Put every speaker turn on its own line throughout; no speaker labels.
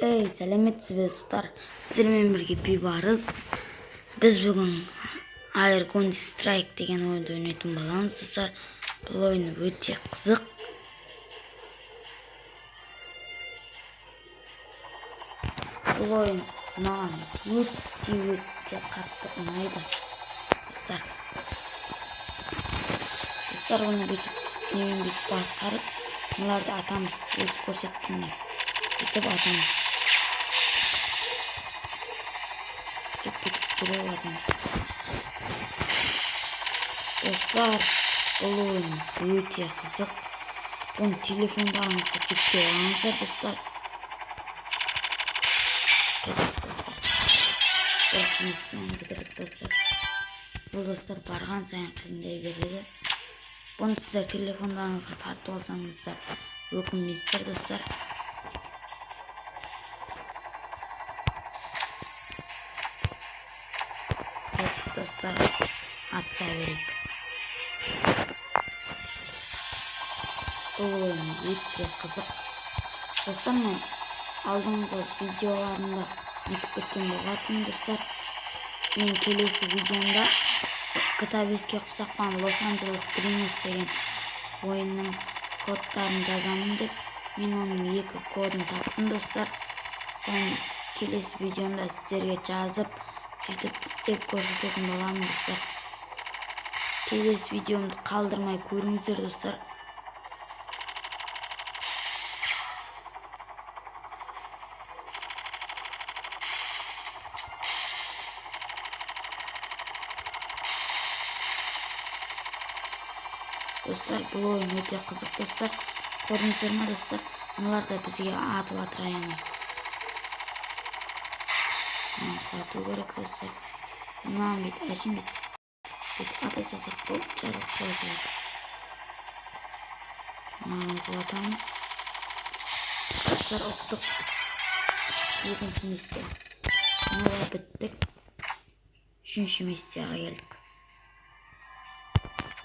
Ей, сәлеметсіз бе, достар? Сіздермен бірге Бейбарыс. Біз бүгін Air Gun Strike деген ойынды ойнайтын боламыз, достар. Бұл ойын өте қызық. Бұл ойын маған өте қатты ұнайды, достар. Достар, оны бүйтіп немен бүйтіп басқарып, оларды атамыз. Өз көрсеттім міне. Бүйтіп атамыз. Тек бүйтіп жүріп атамыз. Достар, бұл ойын өте қызық. Бұны телефондарыңызға жүктеп алыңыздар, достар. Кеттік, достар. Бірінші миссияны бітірдік, достар. Бұл, достар, барған сайын қиындай береді. Бұны сіздер телефондарыңызға тартып алсаңыздар, өкінбейсіздер, достар. Кеттік, достар, атса берейік. Бұл ойын өте қызық. Достар, мен алдыңғы видеоларымда айтып кеткен болатынмын, достар. Мен келесі видеомда GTA 5-ке ұқсаған Los Angeles Dreamers деген ойынның кодтарын жазамын деп. Мен оның екі кодын таптым, достар. Соны келесі видеомда сіздерге жазып, сөйтіп істеп көрсететін боламын, достар. Келесі видеомды қалдырмай көріңіздер, достар. Достар, бұл ойын өте қызық, достар. Көрдіңіздер ме, достар? Мыналар да бізге атып жатыр аяғына. Мынаны құлату керек, достар. Мынаны бүйтіп, әшейін бүйтіп ата салсақ болды, жарылып қала салады. Мынаны құлатамыз. Достар, ұттық. Екінші миссия. Мына біттік. Үшінші миссияға келдік.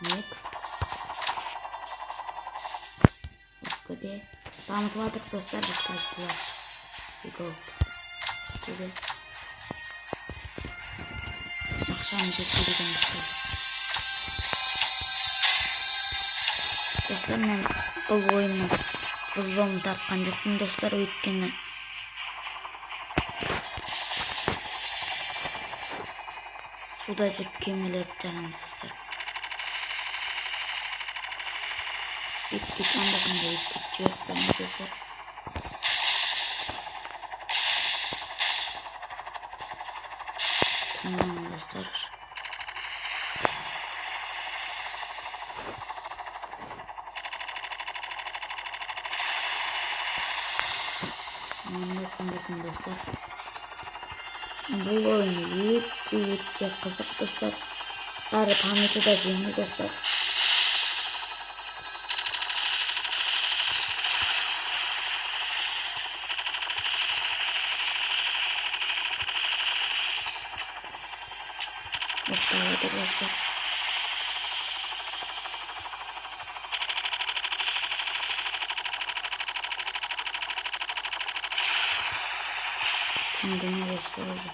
Next. Көде дамытып жатырық, достар, біз қазір бұлар. Көде ақшаны жетпейді екен, достар. Достар, мен бұл ойынның взломын тартқан жоқпын, достар, өйткені суда жүріп кемелерді жарамыз, достар. Бүйтіп анда-санда бүйтіп жіберіп қоямыз, достар. Тыңдаңыз, достар. Мынаны тыңдайтын, достар. Бұл ойын өте қызық, достар. Әрі памяті да жеңіл, достар. Ұқтап достар. Тыңдама, достар, уже.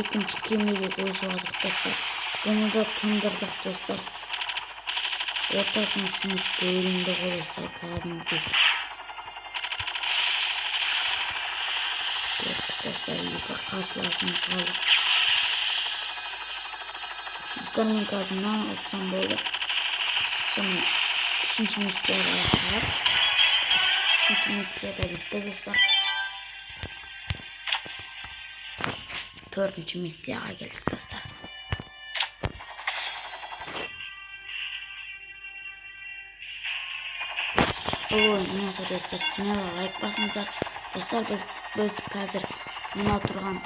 Екінші кемеге көшіп алдық, достар. Бұны да тындырдық, достар. Ортасына сынып бөлінді ғой, достар, кәдімгідей. Кеттік, достар, екі қарсыласымыз қалды. Достар, мен қазір мынаны ұтсам болды. Сонымен үшінші миссияға аяқталады. Үшінші миссия да бітті, достар. Төртінші миссияға келдік, достар. Бұл ойын ұнаса, достар, смело лайк басыңыздар. Достар, біз қазір мына тұрған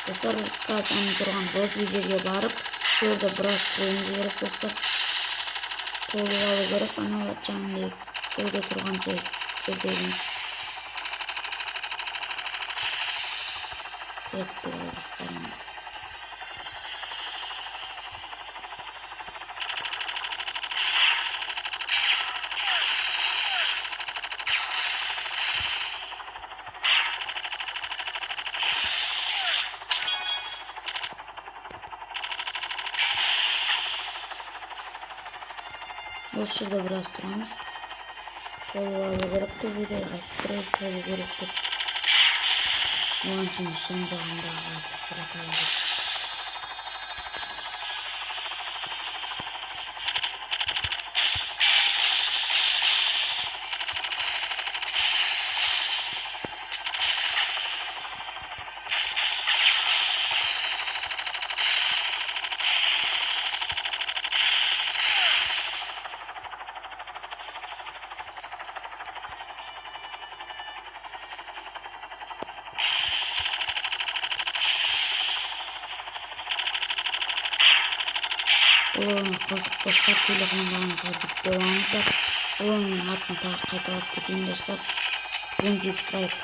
достар, қазір ана тұрған розовый жерге барып, сол жерде біраз қоюымыз керек, достар. Толып алу керек, анау жаңағыдай сол жерде тұрған жердегіміз. Кеттік, достар. Осы жерде біраз тұрамыз. Толып алу керек деп еді, айтып тұр, толу керек деп. Оған шейін жан жағындағы ақпарат алу керек. Бұл ойын қызық достар, телефондарыңызға жүктеп алыңыздар. Бұл ойынның атын тағы қайталап кетейін достар. Boomtic Strike.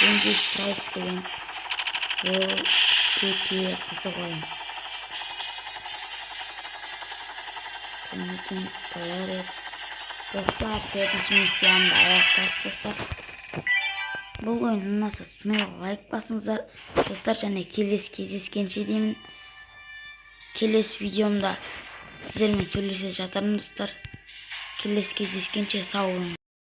Boomtic Strike деген ол өте қызық ойын. Достар, төртінші миссияны аяқтадық достар. Бұл ойын ұнаса смело лайк басыңыздар достар, және келесі кездескенше деймін. Келесі видеомда сіздермен сөйлесе жатармын достар. Келесі кездескенше сау болыңыздар.